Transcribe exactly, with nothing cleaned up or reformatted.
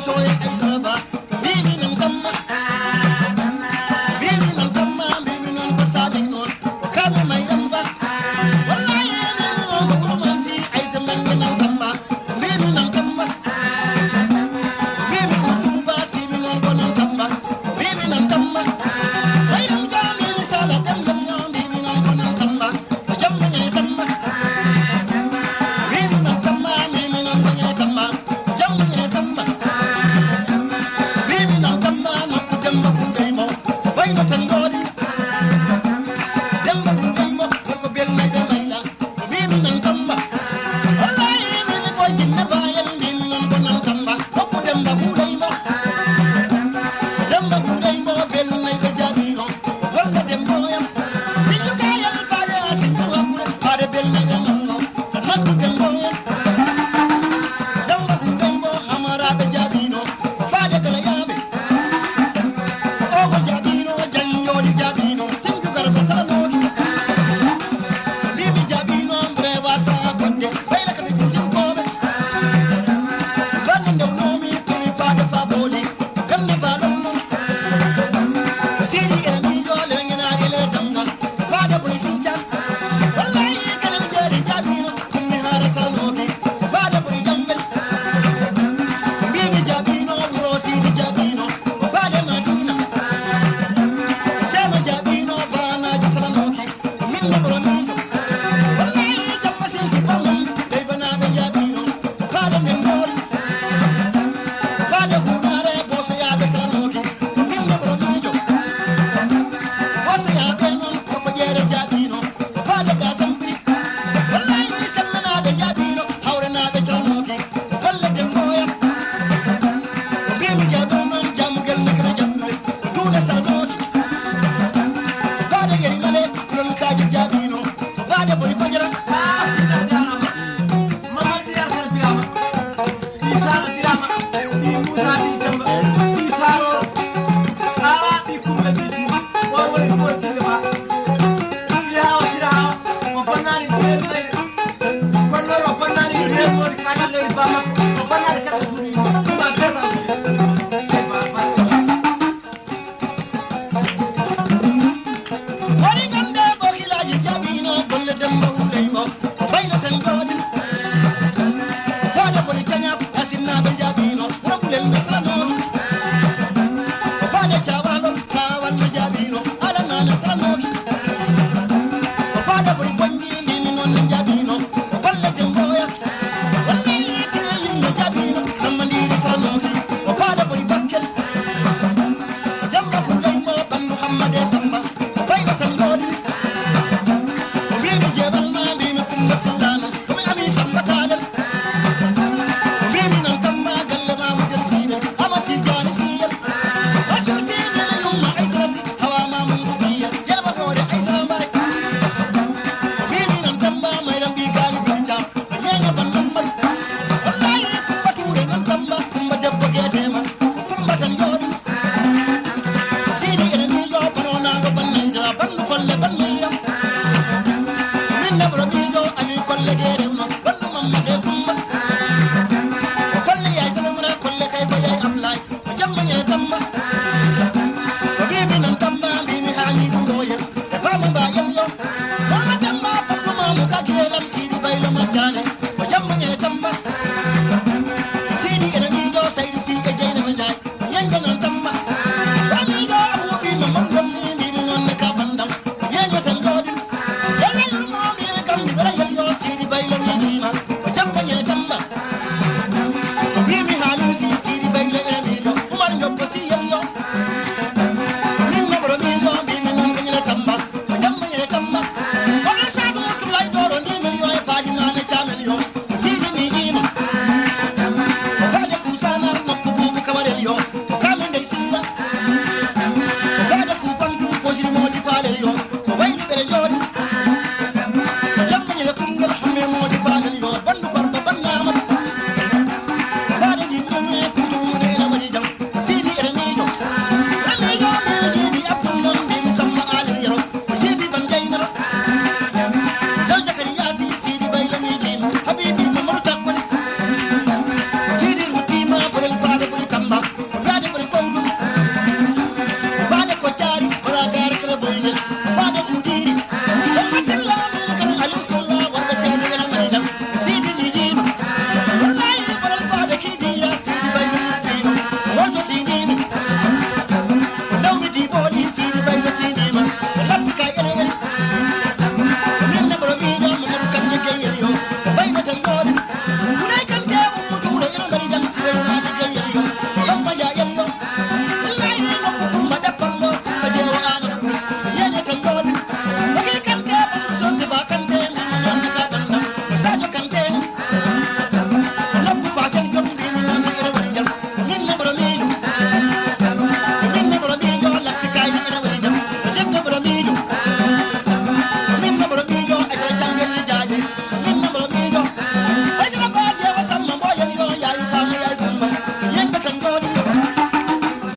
Soya Aysaba, mbimi nan kamma. Mbimi nan kamma, mbimi nan ko sali non. Ko kami mayram ba. Wallahi, mbimi non ko Usman si Aysa mangi nan kamma. Mbimi nan kamma. Mbimi Usuba si mi non ko nan kamma. Mbimi nan kamma. Mayram jami mi sala dem nan yo, mbimi non ko nan kamma. Ko jamma ne kamma. Mbimi nan kamma, mbimi non ko ne kamma. Ko jamma ne kamma. Mbimi nan kamma, nokku Demba Kuuley mo. Bayno tan ngoodi. Demba Kuuley mo, gorko bel may be mbayla. Ko mbimi nan kamma. Wallahi, mbimi ko jinne bayel, mbimi non ko nan kamma. Nokku Demba Kuuley mo. Demba Kuuley mo, bel may be jaabino. Walla Demba yam. Sinju gayal faade a sinju hakkunde, faade bel may be mango. Nokku Demba yam. Demba Kuuley mo, hamaraɓe jaabino. Ko faade kala yaaɓe. Ko ogo jaabino, janjooɗi jaabino. Sinju garba salanooki. Bibi jaabino, mbre wasa kodde. Bayla kaɓe kurjin kooɓe. Lanni ndewnoomi, komi faade faa booli. Ganna baalon non. Ko siiri ene miijo, lewengenaari ele damga. Ko faade boli sincan. Wallahi, kanal jeeri jaabino. Ɗum mi haala sanooki. Ko faade boli jambel. Ko mbimi jaabino, wuro siidi jaabino. Ko faade Madina. Ko seeno jaabino, baanaaji sanooki. Ko min neɓro miijo. Wallahi, jamma sinki bamum. Leybanaaɓe jaabino. Ko faade nden boori. Ko faade huunaare, boosoyaaɓe sanooki. Ko min neɓro miijo. Boosoyaaɓe non, ko ko jeere jaabino. Ko faade gasam biri. Wallahi, semmenaaɓe jaabino. Hawrenaaɓe calmooki. Ko golle Demba yam. Ko mbimi jaabino non, jaamugel nakre jandude. Ko duuɗe salmooki. Ko faade yeri male, kulol kaaji jaabino. Ko faade bori fajara. Ah, sinna jaarama. Mamad Diyar Sar Birama. Ɓii Saala Birama, ɓii Muusa, ɓii Demba, ɓii Saaloro. Aa, ɓii Kumba, ɓii Juuma. O woni Boy Jille Ba. Ɓii Haawa Sira Haawa. O bonnaani reedu leydi. Kono noon o bonnaani reedu woni kaagal leydi ba makko. O bonnaani kadi e suudu yimɓe. Ɗum a deux cent mille. Sey Ba, Ba. Wari gande ko kilaaji jaabino golle Demba Wuley ngo, ko bayno tan mbaɗi. Ko faade boli cañaab, asinnaaɓe jaabino, wuro Bulel ɓe salanoon. Ko faade caawalol, kaawal no jaabino, alanaa no salanooki. Ko faade boli boññi, mbimi noon no jaabino, ko golle Demba Woya. Wallahi, kine yimɓe jaabino, nammandiiri salanooki. Ko faade boli Bakkel. Demba Kuuley mo ɓanndu Hammade Samba, ko bayɗo tan ngoodi. O mbimi jeebal ma, mbimi Kumba Sillano, ko mi ami Samba Taalel. O mbimi nan Tamba, galle ma mo del siiɓe, Amad Tijani Siyel. A sorti mbimi yumma Aysara Si, hawa ma Muydu Siyel, yerba hoore Aysara Mbaay. O mbimi nan Tamba, Mayram Bi Gaali Birja, ko ñeeño banndum mari. Wallahi, Kumba Tuure nan Tamba, Kumba debbo geete ma.